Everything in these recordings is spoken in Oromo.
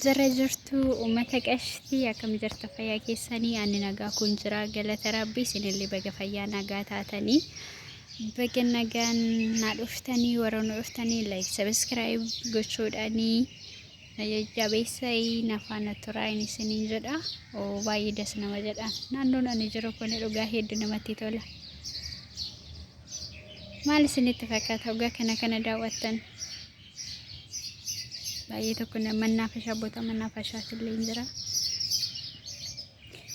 Jara jirtu uummata qashtii akkam jirta fayyaa keessanii ani nagaa kun jira galata rabbii isinillee baga fayyaa nagaa taatanii baga nagaan na dhuftanii warra nu dhuftanii like subscribe gochuudhaanii na jajjabeessai na faana turaa inni isiniin jedha. Oo baay'ee das nama jedha. Naannoon ani jiru kun dhugaa hedduu namatti tola. Maal isinitti fakkaata dhugaa kana kana daawwattan? Baay'ee tokko mannaafashaa boota mannaafashaatillee hin jira.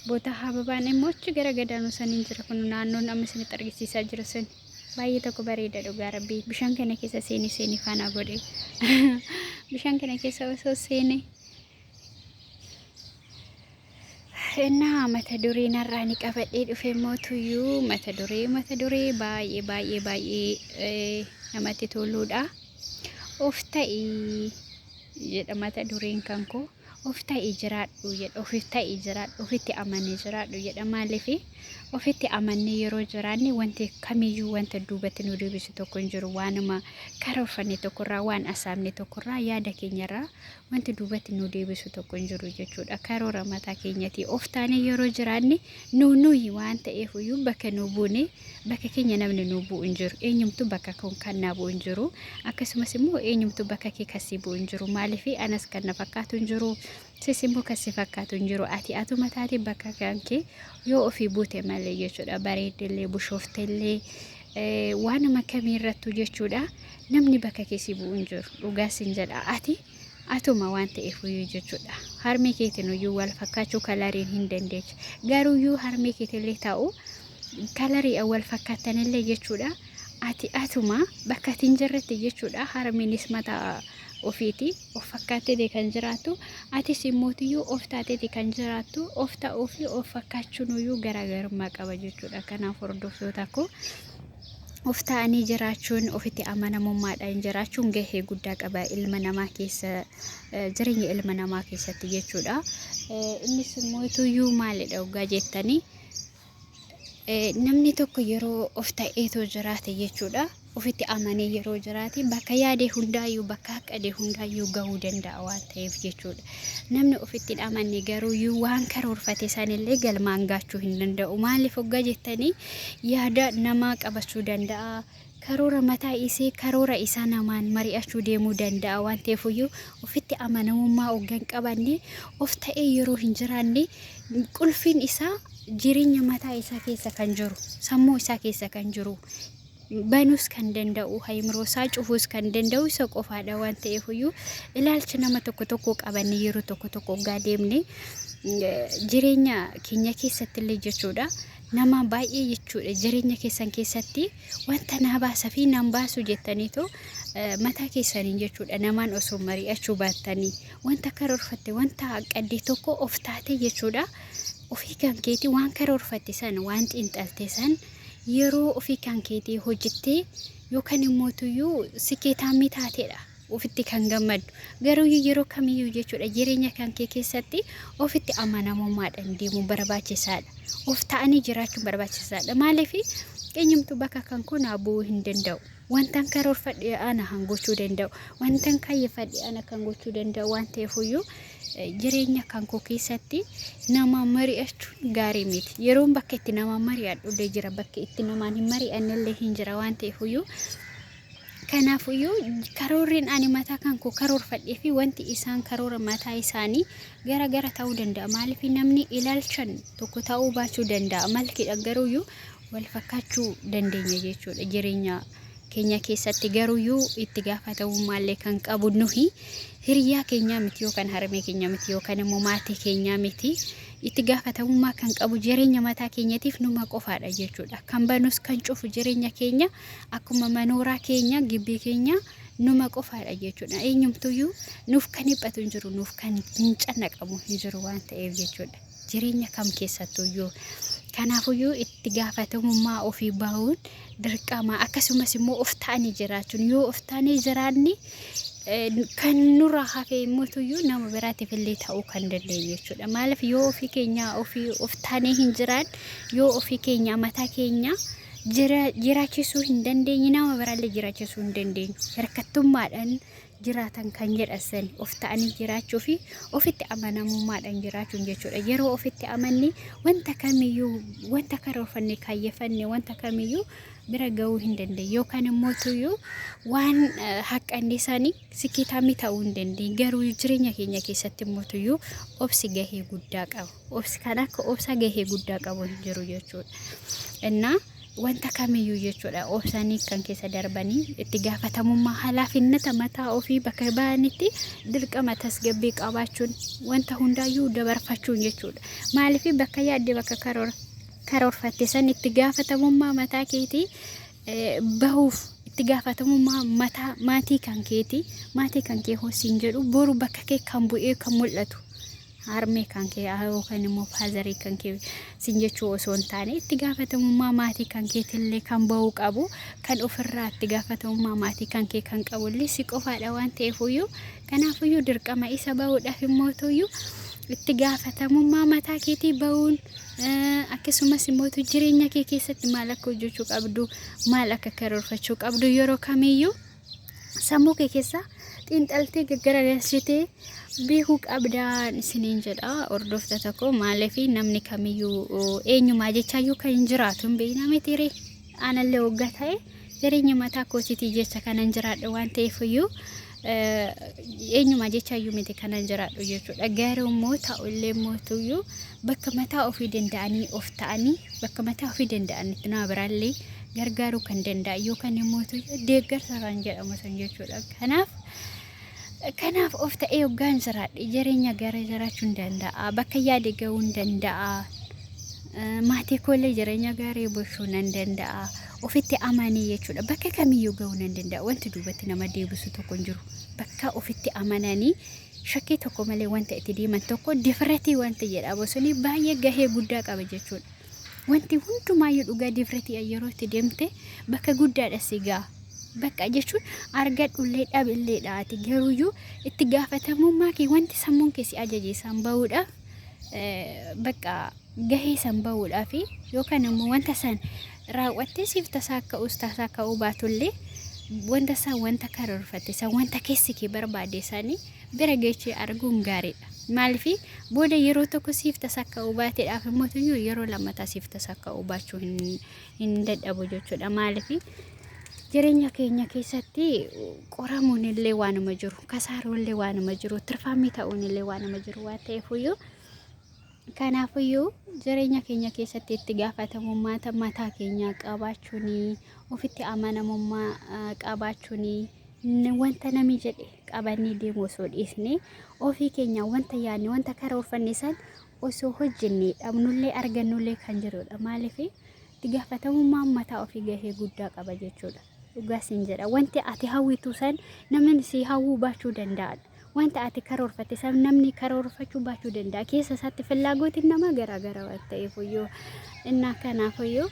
Boota hababaan immoo achi gara gadaanuu saniin jira kun naannoon amma isinitti argisiisaa jiru sun. Baay'ee tokko bareeda dhugaa rabbii. Bishaan kana keessa seeni seeni faana godhe. Bishaan kana keessa osoo seene. Innaa mata duree narraa ni qabadhee dhufe mootuyyuu mata duree baay'ee baay'ee baay'ee namatti toluudha. Of ta'i jedha mata dureen kan koo. Of ta'i jiraadhu jedha. Ofiif ta'i jiraadhu. Ofitti amanii jiraadhu jedha. Maaliif ofitti amannee yeroo jiraanne wanti kamiyyuu wanta duubatti nu deebisu tokko hin jiru. Waanuma karoorfanne tokkorraa waan asaabne tokkorraa yaada keenyarraa wanti duubatti nu deebisu tokko hin jiru jechuudha. Karoora mataa keenyati of taanee yeroo jiraanne nu nuyi waan ta'eef iyyuu bakka nu buune bakka keenya namni nu bu'u hin jiru. Eenyumtuu bakka kun kan naa bu'u hin jiru. Akkasumas immoo eenyumtuu bakka kee kan si bu'u hin jiru. Maaliif anas kan na fakkaatu hin jiru. Sis immoo kan si fakkaatu hin jiru. Ati atuma taate bakka kan kee yoo ofii buute malee jechuudha. Bareeddellee bushooftellee waanuma kamiirrattuu jechuudha. Namni bakka kee si bu'u hin jiru. Dhugaa sin jedha. Ati atuma waan ta'eef iyyuu jechuudha. Harmee keetiin iyyuu wal fakkaachuu kalariin hin dandeechu. Garuu iyyuu harmee keetillee ta'u kalarii wal fakkaatanillee jechuudha. Ati atuma bakka ati hin jirretti jechuudha. Harmeenis mataa ofiiti of fakkaattee kan jiraattu. Atis immootiyyuu of taateeti kan jiraattu. Of ta'uu fi of fakkaachuun iyyuu garaagarummaa qaba jechuudha. Kanaaf hordoftoota koo of ta'anii jiraachuun ofitti amanamummaadhaan jiraachuun gahee guddaa qaba ilma namaa keessa jireenya ilma namaa keessatti jechuudha. Innis immootiyyuu maalidha dhugaa jettanii namni tokko yeroo of ta'eetoo jiraate jechuudha. Ofitti amanee yeroo jiraate bakka yaade hundaayyuu bakka haqqade hundaayyuu gahuu danda'a waan ta'eef jechuudha. Namni ofitti hin amanne garuuyyuu waan karoorfate sanillee galmaan gaachuu hin danda'u. Maaliif hoggaa jettanii yaada namaa qabachuu danda'a. Karoora mataa isee karoora isaa namaan mari'achuu deemuu danda'a waan ta'eefuyyuu ofitti amanamummaa hoggaa hin qabanne of ta'ee yeroo hin jiraanne qulfiin isaa jireenya mataa isaa keessa kan jiru sammuu isaa keessa kan jiru banuus kan danda'u hayimroo isaa cufuus kan danda'u isa qofaadha waan ta'eefuyyuu ilaalcha nama tokko tokko qabanne yeroo tokko tokko hoggaa deemne jireenya keenya keessatti illee jechuudha. Nama baay'ee jechuudha jireenya keessan keessatti wanta naa baasa fi naan baasu jettaniitu mataa keessaniin jechuudha namaan osoo mari'achuu baattanii wanta karoorfatte wanta haqqadde tokko of taate jechuudha. Ofii kan keetii waan karoorfatte san waan xiinxalte san yeroo ofii kan keetii hojjettee yookaan immoo tuyyuu sikeetaamii taateedha. Ofitti kan gammaddu. Garuu yeroo kamiyyuu jechuudha jireenya kan kee keessatti ofitti amanamummaadhaan deemuun barbaachisaadha. Of ta'anii jiraachuun barbaachisaadha. Maaliif eenyumtuu bakka kan koo naa bu'uu hin danda'u. Wantan karoorfadhe ana kan gochuu danda'u. Wantan kaayyeffadhe ana kan gochuu danda'u waan ta'eefuyyuu jireenya kan koo keessatti nama mari'achuun gaarii miti. Yeroon bakka itti nama mari'adhu illee jira. Bakka itti namaan hin mari'anne illee hin jira waan ta'eefuyyuu Kanaafuyyuu karoorriin ani mataa kan koo karoorfadhee fi wanti isaan karoora mataa isaanii gara gara ta'uu danda'a. Maaliif namni ilaalchan tokko ta'uu baachuu danda'a. Malkiidhaan garuuyyuu wal fakkaachuu dandeenya jechuudha jireenya keenya keessatti garuuyyuu itti gaafatamummaallee kan qabu nuhi hiriyaa keenyaa miti yookaan harmee keenya miti yookaan immoo maatii keenyaa miti. Itti gaafatamummaa kan qabu jireenya mataa keenyatiif numa qofaadha jechuudha. Kan banus kan cufu jireenya keenya akkuma manooraa keenya gibbii keenya numa qofaadha jechuudha. Eenyumtuyyuu nuuf kan dhiphatu hin jiru, nuuf kan hin cannaqamu hin jiru waan ta'eef jechuudha. Jireenya kam keessattuyyuu. Kanaafuyyuu itti gaafatamummaa ofii bahuun dirqama akkasumas immoo of ta'anii jiraachuun yoo of ta'anii jiraanne kan nurraa hafe immoo tuyyuu nama biraatiif illee ta'uu kan dandeenyu jechuudha. Maaliif yoo ofii keenya ofii of taanee hin jiraan yoo ofii keenya mataa keenya Jiraachisuu hin dandeenye, nama biraallee jiraachisuu hin dandeenyu. Hirkattummaadhaan jiraatan kan jedhan sani of ta'anii jiraachuu fi ofitti amanamummaadhaan jiraachuun jechuudha. Yeroo ofitti amanne wanta kamiyyuu, wanta karoorfanne, kaayyeffanne, wanta kamiyyuu bira ga'uu hin dandeenye yookaan immoo tuyyuu waan haqqanne sani sikkeetaamii ta'uu hin dandeenye. Garuu jireenya keenya keessatti immoo tuyyuu obsi gahee guddaa qaba. Obsi kan akka obsa gahee guddaa qabu hin jiru jechuudha. Innaa wanta kamiyyuu jechuudha obsanii kan keessa darbanii itti gaafatamummaa halaafinnata mataa ofii bakka ba'anitti dirqama tasgabbii qabaachuun wanta hundaayyuu dabarfachuun jechuudha. Maaliif bakka yaadde, bakka karoorfatte san itti gaafatamummaa mataa keetii bahuuf, itti gaafatamummaa mataa maatii kan keetii, maatii kan kee hoosiin jedhu, boru bakka kee kan bu'ee kan mul'atu harmee kan kee yookaan immoo faazarii kan kee sin jechuu osoo hin taane, itti gaafatamummaa maatii kan keetillee kan bahuu qabu, kan ofirraa itti gaafatamummaa maatii kan kee kan qabullee si qofaadha waan ta'eefuyyuu, kanaafuyyuu dirqama isa bahuudhaaf immoo tuyyuu itti gaafatamummaa mataa keetii bahuun, akkasumas immoo jireenya kee keessatti maal akka hojjechuu qabdu, maal akka karoorfachuu qabdu yeroo kamiyyuu sammuu kee keessa xiinxaltee gaggaragalchitee beekuu qabdaan isiniin jedha, hordoftoota koo. Maaliif namni kamiyyuu eenyumaa jechaayyuu kan hin jiraatu hin beekna mitiire. Anallee waggaa ta'e jireenya mataa kootiitii jecha kanan jiraadhu waan ta'eefiyyuu eenyumaa jechaayyuu miti kanan jiraadhu jechuudha. Garuu immoo ta'ullee mootuyyuu bakka mataa ofii danda'anii of ta'anii, bakka mataa ofii danda'anitti nama biraallee gargaaruu kan danda'an yookaan immoo deeggarsa kan jedhamu sun jechuudha. Kanaaf of ta'ee hoggaan jiraadhe jireenya gaarii jiraachuu hin danda'a. Bakka yaade gahuu hin danda'a. Maatii koollee jireenya gaarii bulchuu nan danda'a. Ofitti amanii jechuudha. Bakka kamiyyuu gahuu nan danda'a. Wanti duubatti nama deebisu tokko hin jiru. Bakka ofitti amananii shakkii tokko malee wanta itti deeman tokko difratii wanta jedhamu suni baay'ee gahee guddaa qaba jechuudha. Wanti hundumaayyuu dhugaa difratii yeroo itti deemte bakka guddaadha si ga'a. Bakka jechuun argadhullee dhabillee dhaati, garuuyyuu itti gaafatamummaa kee, wanti sammuun kee si ajaje isaan bahuudhaaf, bakka gahee san bahuudhaaf yookaan immoo wanta san raawwattee siif tasaa ka'us tasaa ka'uu baatullee, wanta san, wanta karoorfatte san, wanta keessi kee barbaade sanii bira geechee arguun gaariidha. Maaliif booda yeroo tokko siif tasaa ka'uu baateedhaaf immoo tuyyuu yeroo lammataa siif tasaa ka'uu baachuu hin dadhabu jechuudha. Maaliif jireenya keenya keessatti qoramuun illee waanuma jiru, kasaaruun illee waanuma jiru, tirfaamii ta'uun illee waanuma jiru waan ta'eefuyyuu, kanaafuyyuu jireenya keenya keessatti itti gaafatamummaa mataa keenyaa qabaachuun, ofitti amanamummaa qabaachuun, wanta namni jedhe qabannee deemu osoo dhiisne, ofii keenya wanta yaadne, wanta karoorfanne san osoo hojjenne dhabnullee argannullee kan jirudha. Maaliif itti gaafatamummaan mataa ofii gahee guddaa qaba jechuudha. Dhugaa siin jedha, wanti ati hawwitu san namni si hawwuu baachuu danda'a. Wanta ati karoorfatte san namni karoorfachuu baachuu danda'a. Keessa isaatti fillaagotiin namaa garaagara waan ta'eefuyyuu. Innaa kanaafuyyuu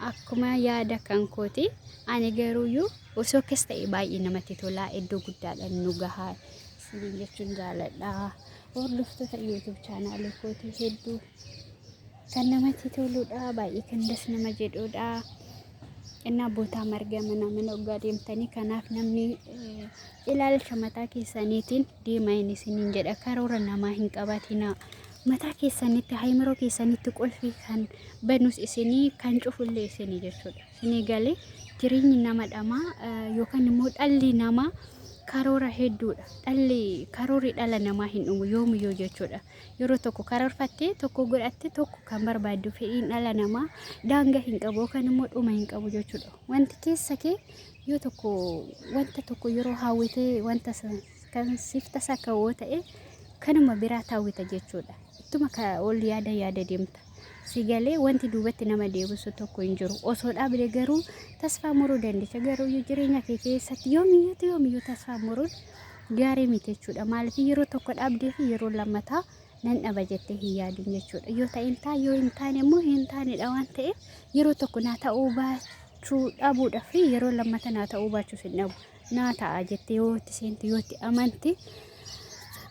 akkuma yaada kan kooti, ani garuuyyuu osoo akkas ta'e baay'ee namatti tola, iddoo guddaadhaan nu gahaa isiniin jechuun jaaladha. Hordoftoota YouTube chaanaalii kootii, hedduu kan namatti toludha, baay'ee kan das nama jedhudha. Innaa bootaa marga mana mana waggaa deemtanii, kanaaf namni ilaalcha mataa keessaniitiin deemaa inni isiniin jedha. Karoora namaa hin qabatinaa. Mataa keessanitti, hayimiroo keessanitti qulfii kan banus isinii, kan cufullee isinii jechuudha. Isinii galee, jireenyi nama dhamaa yookaan immoo dhalli namaa karoora hedduudha. Dhalli karoorri dhala namaa hin dhumu yoomiyyuu jechuudha. Yeroo tokko karoorfattee, tokko godhatte, tokko kan barbaaddu, fedhiin dhala namaa daangaa hin qabu yookaan immoo dhuma hin qabu jechuudha. Wanti keessa kee yoo tokko wanta tokko yeroo hawwitee wanta kan siif tasa ka'uu ta'e kanuma biraa hawwita jechuudha. Ittuma ol yaada yaada deemta. Si galee, wanti duubatti nama deebisu tokko hin jiru. Osoo dhaabde garuu tasfaa muruu dandeessa. Garuu jireenya kee keessatti yoomiyyuu yoomiyyuu tasfaa muruun gaarii miti jechuudha. Maaliif yeroo tokko dhaabdee fi yeroo lammataa nan dhaba jettee hin yaadin jechuudha. Yoo ta'e hin ta'a, yoo hin taane immoo hin taanedha waan ta'eef, yeroo tokko naa ta'uu baachuu dhabuudhaa fi yeroo lammata naa ta'uu baachuus hin dhabu. Naa ta'a jettee yoo itti seente, yoo itti amante,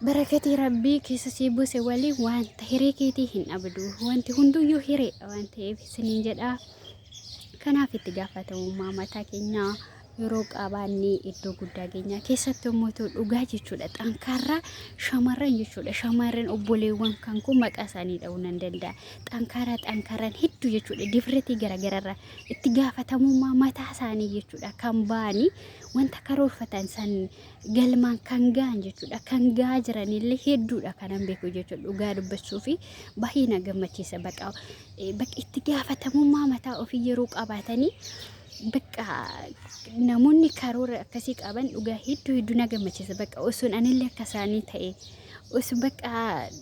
barakatii rabbii keessa sii buuse waliin wanta hiree keetii hin dhabdu. Wanti hunduyyuu hireedha waan ta'eef isiniin jedha. Kanaaf itti gaafatamummaa mataa keenyaa yeroo qabaannee iddoo guddaa geenyaa keessattuu immoo dhugaa jechuudha xankaarraa shamarran jechuudha shamarran obboleewwan kan kun maqaa isaanii dha'uu nan danda'a xankaaraa xankaaraan hedduu jechuudha difretii garagararraa itti gaafatamummaa mataa isaanii jechuudha kan ba'anii wanta karoorfatan san galmaan kan ga'an jechuudha kan ga'aa jiranillee hedduudha kanan beeku jechuudha dhugaa dubbachuu fi baay'ee na gammachiisa baqa bakka itti gaafatamummaa mataa ofii yeroo qabaatanii bakka namoonni karoora akkasii qaban dhugaa hedduu hedduu na gammachiisa. Bakka osoon anillee akka isaanii ta'e osoo bakka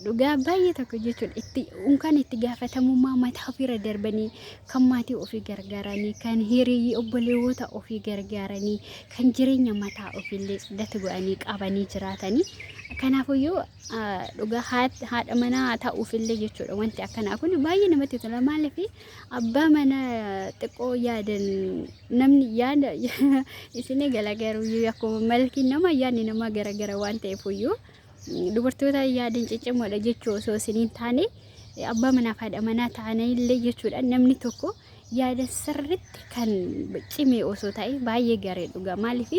dhugaa baay'ee tokko jechuudha itti unkaan itti gaafatamummaa mataa ofiirra darbanii kan maatii ofii gargaaranii kan hiriyyii obboleewwota ofii gargaaranii kan jireenya mataa ofiillee data godhanii qabanii jiraatanii kanaafuyyuu dhugaa haadha manaa ta'uufillee jechuudha wanti akkanaa kun baay'ee namatti tola maaliif abbaa mana xiqqoo yaadan namni yaada isin gala garuu akkuma malkiin nama yaadni namaa garagara waan ta'eef iyyuu dubartoota yaadan ciccimoodha jechuu osoo isiniin taane abbaa manaaf haadha manaa ta'anillee jechuudha namni tokko yaada sirritti kan cime osoo ta'e baay'ee gaarii dhugaa maaliif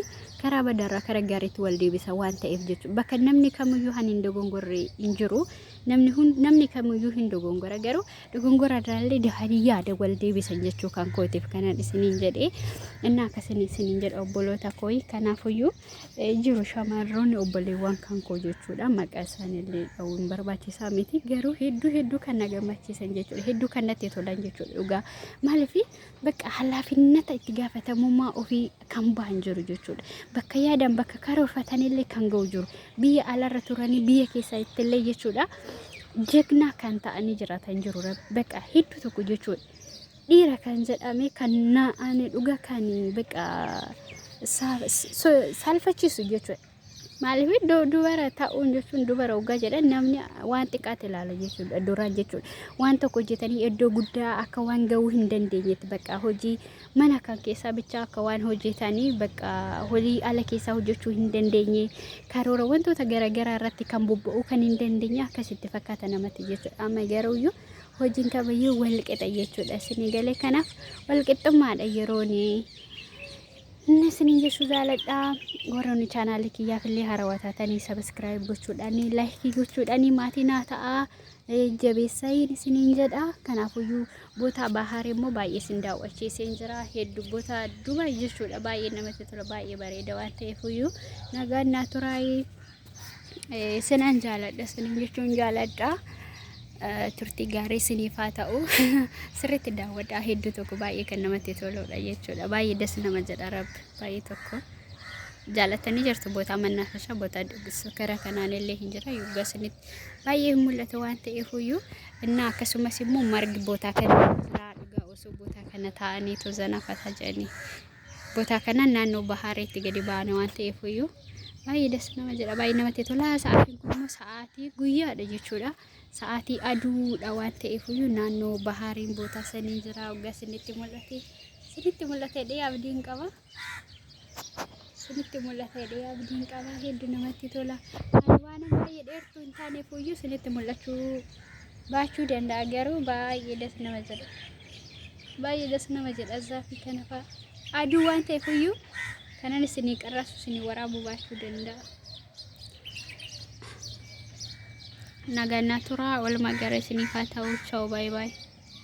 karaa badaarraa karaa gaariitti wal deebisa waan ta'eef jechuudha bakka namni kamiyyuu han hin dogongorre hin jiru namni namni kamiyyuu hin dogongora garuu dogongora irraallee dafanii yaada wal deebisan jechuu kan kootiif kanan isiniin jedhe inni akkasiin isiniin jedha obboloota kooyi kanaafuyyuu jiru shamarroonni obboleewwan kan koo jechuudha maqaa isaaniillee dha'uun barbaachisaa miti garuu hedduu hedduu kan na gammachiisan jechuudha hedduu kan natti tolan jechuudha dhugaa maaliif bakka halaafinnata itti gaafatamummaa ofii kan ba'an jiru jechuudha bakka yaadan bakka karoorfatanillee kan ga'u jiru biyya alarra turanii biyya keessa ittillee jechuudha jegnaa kan ta'anii jiraatan jiru bakka hedduu tokko jechuudha. Dhiira kan jedhame kan ani dhuga kan bakka saalfachiisu jechuudha. Maaliif dubara ta'uun jechuun dubara hoggaa jedhan namni waan xiqqaatti ilaala jechuudha duraan jechuudha. Waan tokko hojjetanii iddoo guddaa akka waan ga'uu hin dandeenyetti bakka hojii mana kan keessaa bichaa akka waan hojjetanii bakka hojii ala keessaa hojjechuu hin dandeenye karoora wantoota garaagaraa irratti kan bobba'uu kan hin dandeenye akkasitti fakkaata namatti jechuudha. Amma garuuyyuu hojiin kamiyyuu wal qixa jechuudha isinii galee kanaaf wal qixxummaadha yeroon inni isiniin jechuu jaaladha warroonni chaanaalii kiyyaaf illee haarawaa taatanii sabiskiraayib gochuudhaan laayikii gochuudhaan maatii naa ta'aa jabeessayin isiniin jedha kanaafuyyuu boota bahaar immoo baay'ee isin daawwachiiseen jira hedduu boota Dubaay jechuudha baay'ee namatti tola baay'ee bareeda waan ta'eefuyyuu nagaan naa turaayii Sinan jaaladha sinin jechuun jaaladha. Turtii gaarii siniif haa ta'u. Sirriitti daawwadhaa hedduu tokko baay'ee kan namatti toludha jechuudha. Baay'ee das nama jedha rabbi baay'ee tokko. Jaalatanii jirtu bootaa mannaafashaa bootaa gara kanaan illee hin jira yoggaa sinitti baay'ee hin mul'atu waan ta'eef iyyuu innaa akkasumas immoo margi bootaa kana jira dhugaa osoo bootaa kana taa'anii tozanaa fataa jedhanii Botaa kana naannoo bahaariitti gadi baane waan ta'eef iyyuu baay'ee das nama jedha baay'ee namatti tola. Sa'aatiin kun immoo sa'aatii guyyaadha jechuudha. Sa'aatii aduudha waan ta'eef iyyuu naannoo bahaariin bootaa sanii jira. Waggaa isinitti mul'ate isinitti mul'ate dhee abdiin qaba. Isinitti mul'ate dhee abdiin qaba. Hedduu namatti tola. Ani waan baay'ee dheertuu hin taaneef iyyuu isinitti mul'achuu baachuu danda'a garuu baay'ee das nama jedha. Baay'ee das nama jedha zaafii kana fa'a. Aduu waan ta'eef iyyuu kanan isinii qarrasu isinii waraabuu baachuu danda'a. Nagaan naa turaa walumaa gara isiniif haa ta'u. Chaaw baay'ee baay'ee.